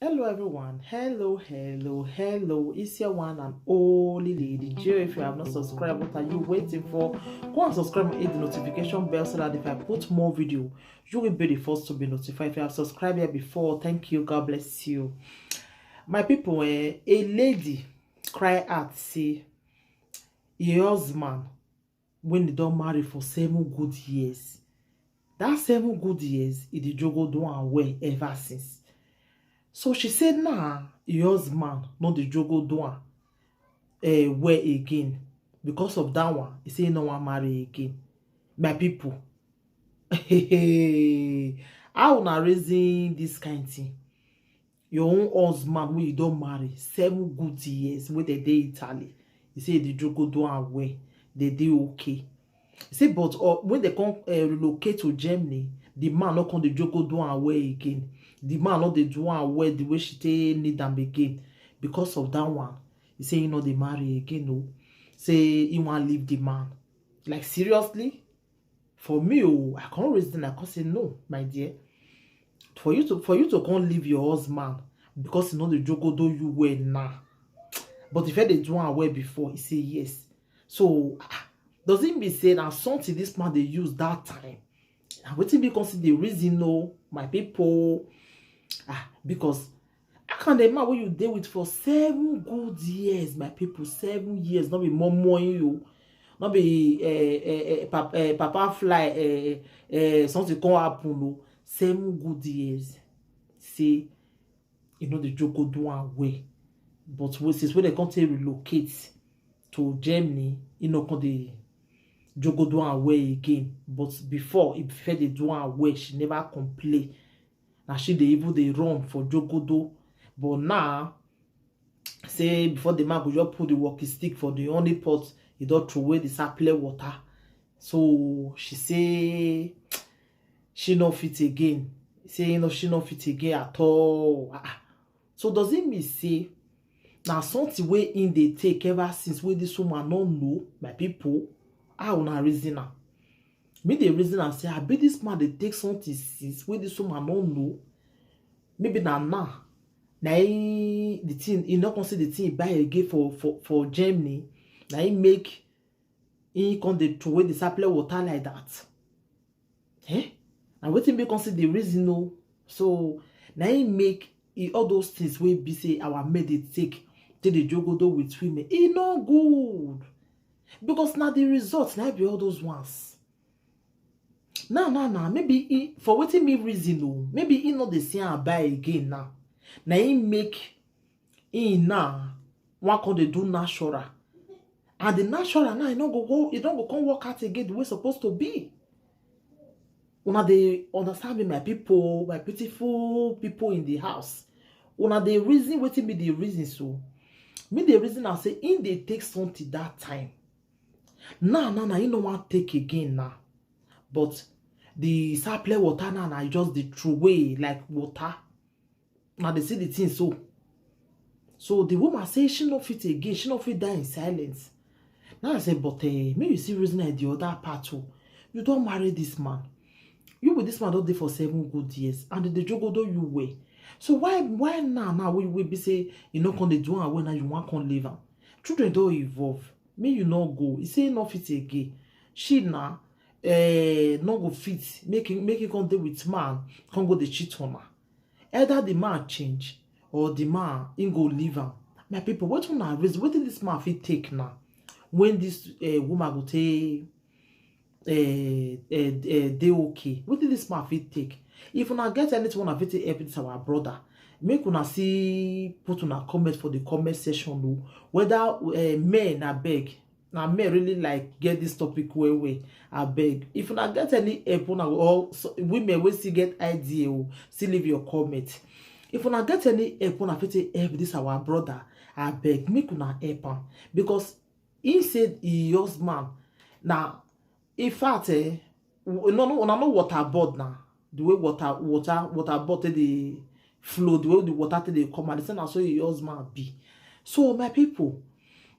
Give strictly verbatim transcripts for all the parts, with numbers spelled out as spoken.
Hello everyone, hello, hello, hello, it's your one and only Lady J. If you have not subscribed, what are you waiting for? Go and subscribe and hit the notification bell so that if I put more video, you will be the first to be notified. If you have subscribed here before, thank you, God bless you. My people, eh, a lady cry out say your husband, when they don marry for seven good years, that seven good years, e dey jogo do am well ever since. So she say now your husband no dey jogo do am eh, well again. Because of that one, he say he no wan marry again. My people, how una reason this kind thing? Your own husband wey you don marry seven good years, wey dem dey Italy, you say the jogo do am well, they dey okay. You say, but uh, when they come uh, relocate to Germany, the man no come dey jogo do am well again. The man no dey do am well the way she take need am again. Because of that one, he say he no dey marry again. No, say he wan leave the man. Like, seriously? For me, oh, I can't reason. I can't say no, my dear. For you to for you to come leave your husband because he no dey jogo do you well now. But if I dey do am well before, he say yes. So ah, does it mean say na something this man dey use that time? Na wetin be consider the reason, no, my people? Ah, because how can the man wey you dey with for seven good years, my people, seven years, no be more more you, no be eh, eh, eh, pap, eh, papa fly, eh, eh, something come happen, no, seven good years. Say you know the jogo do am well, but since when they come take relocate to Germany, you know, come the jogo do am well again. But before, if they do am well, she never complain. Now she dey even dey run for jogodo. But now, say before the man go just put the walking stick for the only pot, he don throw away the sapele water. So she say she no fit again. Say no, she no fit again at all. Ah, ah. So does it mean say na something wey im dey take ever since wey this woman no know, my people? How una reason am? Me dey reason am say abi this man dey take something since wey this woman no know. Maybe na now na him the thing, he no come see the thing he buy again for for for Germany. Na him make he come dey throw away the sapele water like that. Eh? Na wetin make come see the reason, no. So na him make e all those things wey be say our men dey take take dey jogodo with women, e no good. Because na the result na be all those ones. Now now now, maybe e for wetin me reason, oh, maybe e no dey see am buy again now. Na him make e now wan come dey do natural. And the natural now, e no go go, e no go come work out again the way e suppose to be. Una dey understand me, my people, my beautiful people in the house? Una dey reason wetin me dey reason so? Me dey reason am say im dey take something that time. Now now now, he no wan take again now. But the sapele water now na just dey throw away like water. Now they see the thing so. So the woman say she no fit again, she no fit die in silence. Now I say, but eh, me you see reason like the other part too. You don marry this man. You with this man don dey for seven good years, and the jogodo you well. So why why now now we we be say you no come dey do am well, now you wan come leave am? Children don evolve. Me you no go. He say no fit again. She na eh no go fit make him make him come dey with man, come go dey cheat on her. Either the man change or the man him go leave am. My people, wetin una reason? Wetin this man fit take now? When this uh, woman go take uh, uh, uh, dey okay, wetin this man fit take? If una get anything una fit take help this our brother, make una see put una comment for the comment section o. Whether uh, men abeg, na men really like get this topic well well. Abeg, if una get any help una or so, women wey still get idea o, still leave your comment. If una get any help una fit take help this our brother, abeg make una help am, because he said he husband na in fact eh, no no una no water board na the way water water water board take dey flow, the way the water take dey come out, the same na so your husband be. So my people,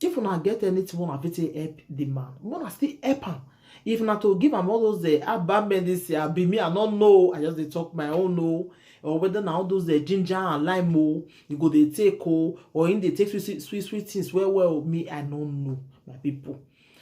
if una get anything una fit take help the man, una still help am. If na to give am all those uh, abambe this year, be me, I no know, I just dey talk my own o. Or whether na all those the ginger and lime o, you go dey take o, or in dey take sweet sweet sweet sweet things well well, me I no know, my people.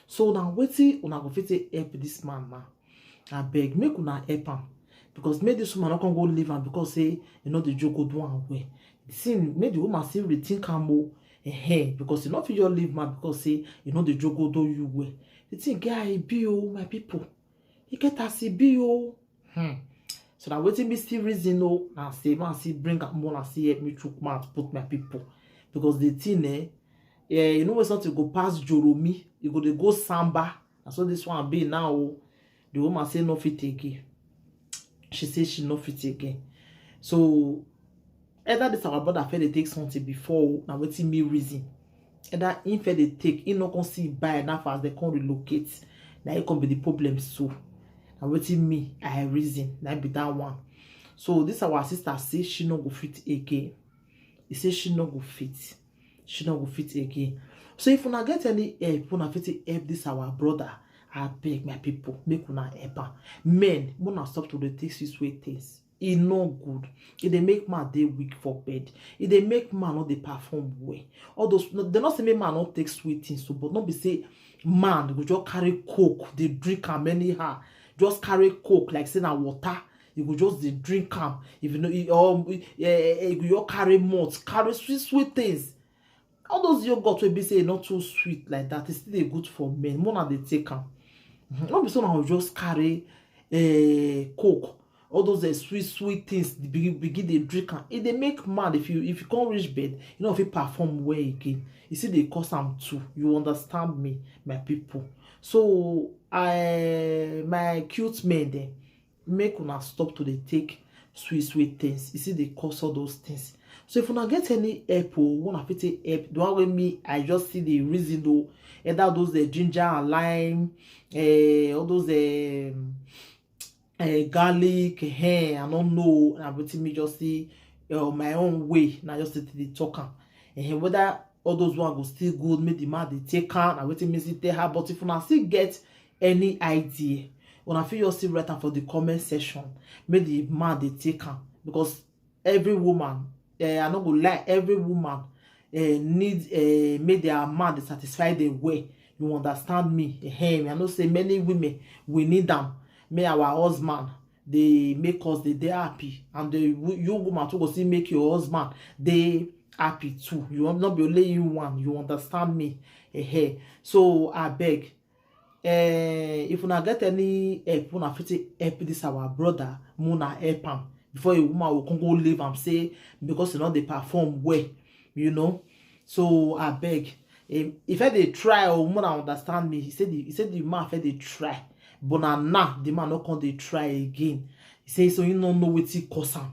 So na wetin una go fit take help this man now? Abeg, make una help am, because make this woman no come go leave am because say e no dey jogo do am well. The thing, make the woman still rethink am o. Ehen, because you no fit just leave man because say e no dey jogo do you well. The thing get how e be o, my people. E get as e be o. Hmm. So na wetin me still reason o, na say man still bring am more, na still help me chook mouth put, my people, because the thing, eh, eh, you know when something go pass Joromi, you go dey go samba. Na so this one be now o. The woman say no fit again. She say she no fit again. So either this our brother fit dey take something before o, na wetin me reason. Either him fit dey take, him no come see buy, na for as dem come relocate, na him come be the problem. So na wetin me I reason, na be that one. So this our sister say she no go fit again. He say she no go fit, she no go fit again. So if una get any help, una fit help this our brother, abeg, my people, make una help am. Men, make una stop to dey take sweet sweet things. E no good. E dey make man dey weak for bed. E dey make man no dey perform well. All those, no, dem no say make man no take sweet things so, but no be say man go just carry coke dey drink am anyhow. Just carry coke like say na water. You go just dey drink am. If you know, e, um, eh, eh, eh, you go just carry malt, carry sweet sweet things. All those yogurt wey be say e no too sweet like that, e still dey good for men. Make una dey take am. Mhm. No be so una go just carry, eh, coke, all those, eh, sweet sweet things, begin begin dey drink am. E dey make man, if you, if you come reach bed, you no fit perform well again. E still dey cause am too. You understand me, my people? So I, my cute men dem, make una stop to dey take sweet sweet things. E still dey cause all those things. So if una get any help o, una fit take help. The one wey me I just see the reason o, either those the ginger and lime, eh, all those, um, eh, garlic, eh, I no know. Na wetin me just see, eh, my own way. Na just dey talk am. Eh, whether all those one go still good, make the man dey take am, na wetin me still tell her. But if una still get any idea, una fit just still write am for the comment section, make the man dey take am, because every woman, eh, I no go lie, every woman, eh, need, eh, make their man dey satisfy them well. You understand me? Eh, I know say many women, we need am. Make our husband dey make us dey dey happy, and the wo-, you woman too go still make your husband dey happy too. You no be only you one. You understand me? Eh, so abeg, eh, if una get any help, una fit help this our brother, make una help am before a woman go come go leave am say because e no dey perform well, you know. So abeg, eh, if I dey try o, make una understand me. He said the, he said the man fit dey try, but na now the man no come dey try again. He say so he no know wetin cause am.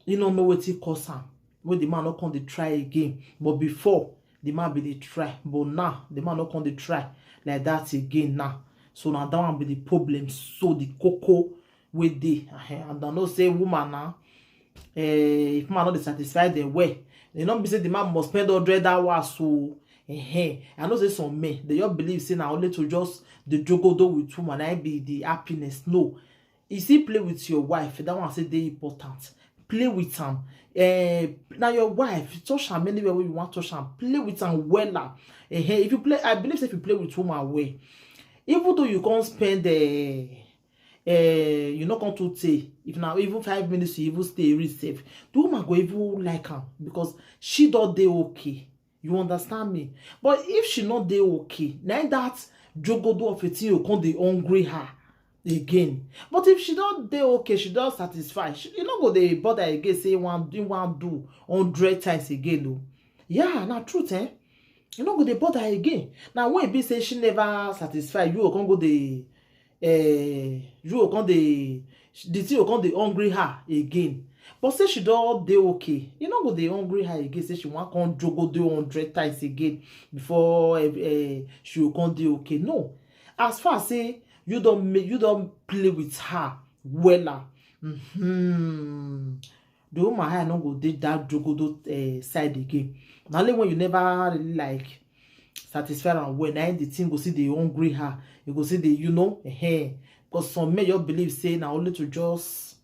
He no know wetin cause am, wey the man no come dey try again. But before, the man be dey try, but now the man no come dey try like that again now. So na that one be the problem. So the koko wey dey, eh, and I know say woman now, eh, if man no dey satisfy them well, e no be say the man must spend hundred hours. So, eh, I know say some men, they just believe say na only to just dey jogodo with woman, na be the happiness. No, you still play with your wife. That one say dey important. Play with am. Eh, na your wife. Touch am anywhere wey you wan touch am. Play with am wella. Eh, if you play, I believe say if you play with woman well, even though you can't spend, eh, eh, you no come too tey. If na even five minutes you even stay reach sef, the woman go even like am because she don dey okay. You understand me? But if she no dey okay, na that jogodo of a thing you come dey hungry her again. But if she don dey okay, she don satisfy, she, you no go dey bother again say one, you wan do hundred times again o. Yeah, na truth, eh? You no go dey bother again. Now when e be say she never satisfy, you go come go dey, eh, you go come dey, the thing go come dey hungry her again. But say she don dey okay, you no go dey hungry her again say she wan come jogodo hundred times again before, eh, eh, she go come dey okay. No. As far as say you don ma-, you don play with her wella, mm-hmm, the woman eye no go dey that jogodo, eh, side again. Na only when you never really, like, satisfy am well, na im the thing go still dey hungry her. You go still dey, you know, eh, because some men just believe say na only to just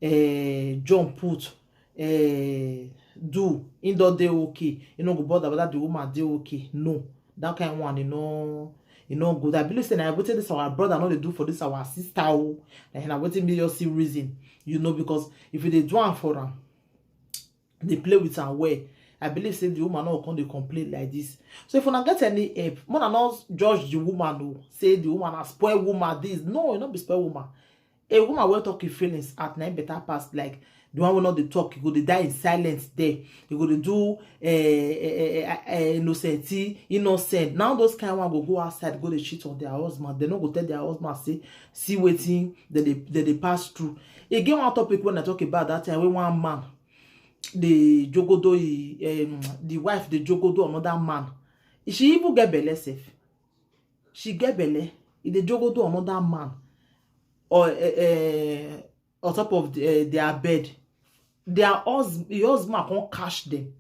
uh, John put uh, do, he don dey okay. He no go bother whether the woman dey okay. No, that kind one, you know, you know good. I believe say na wetin this our brother no dey do for this our sister. Oh, na wetin me just see reason, you know, because if you dey do am for am, dey play with am well, I believe say the woman no go come dey complain like this. So if una get any help, una no judge the woman o, say the woman na spoil woman. This, no, e no be spoil woman. A woman wey talk im feelings at na im better pass, like the one wey no dey talk, e go dey die in silence there. E go dey do eh, eh, eh, eh, eh, innocent, innocent. Now those kind one go go outside, go dey cheat on their husband. They no go tell their husband say, see wetin they dey they dey pass through. E get one topic when I talk about that time, when one man dey jogodo e um, the wife dey jogodo another man. She even get belle sef. She get belle, e dey jogodo another man, or uh, uh, on top of the, uh, their bed. Their husband, your husband come catch them.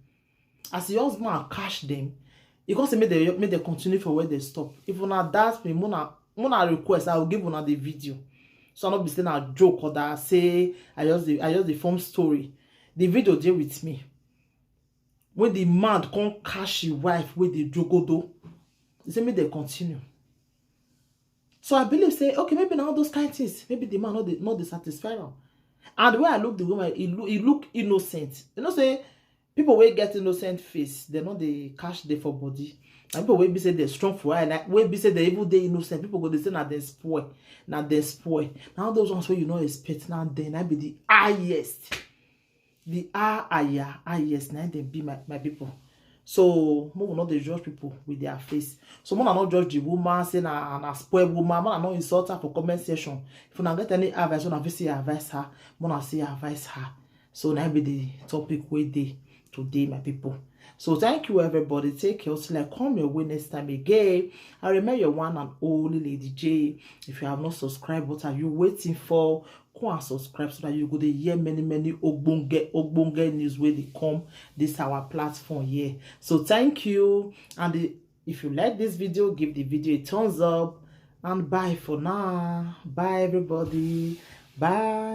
As your husband catch them, he come say make they make they continue for where they stop. If una doubt me, mona mona request, I will give una the video. So I no be say na joke or that say I just dey I just dey form story. The video dey with me. When the man come catch his wife with the jogodo, he say make they continue. So I believe say, okay, maybe na all those kind things, maybe the man no dey no dey satisfy am. And the way I look the woman, he look he look innocent. You know say people wey get innocent face, they no dey catch them for body. And people wey be say they strong for eye, like wey be say they even dey innocent, people go dey say na dem spoil, na dem spoil. Na all those ones wey you no expect, na dem na be the highest. The ah ah yeah ah yes, na dem be my my people. So make we no dey judge people with their face. So make una no judge the woman say na na spoil woman. Make una no insult her for comment section. If una get any advice, una fit still advise her. Make una still advise her. So na be the topic wey dey today, my people. So thank you everybody. Take care. Till I come your way next time again. I remain your one and only Lady J. If you have not subscribed, what are you waiting for? Come and subscribe so that you go dey hear many many ogbonge ogbonge news wey dey come this our platform here. So thank you, and the, if you like this video, give the video a thumbs up, and bye for now. Bye everybody. Bye.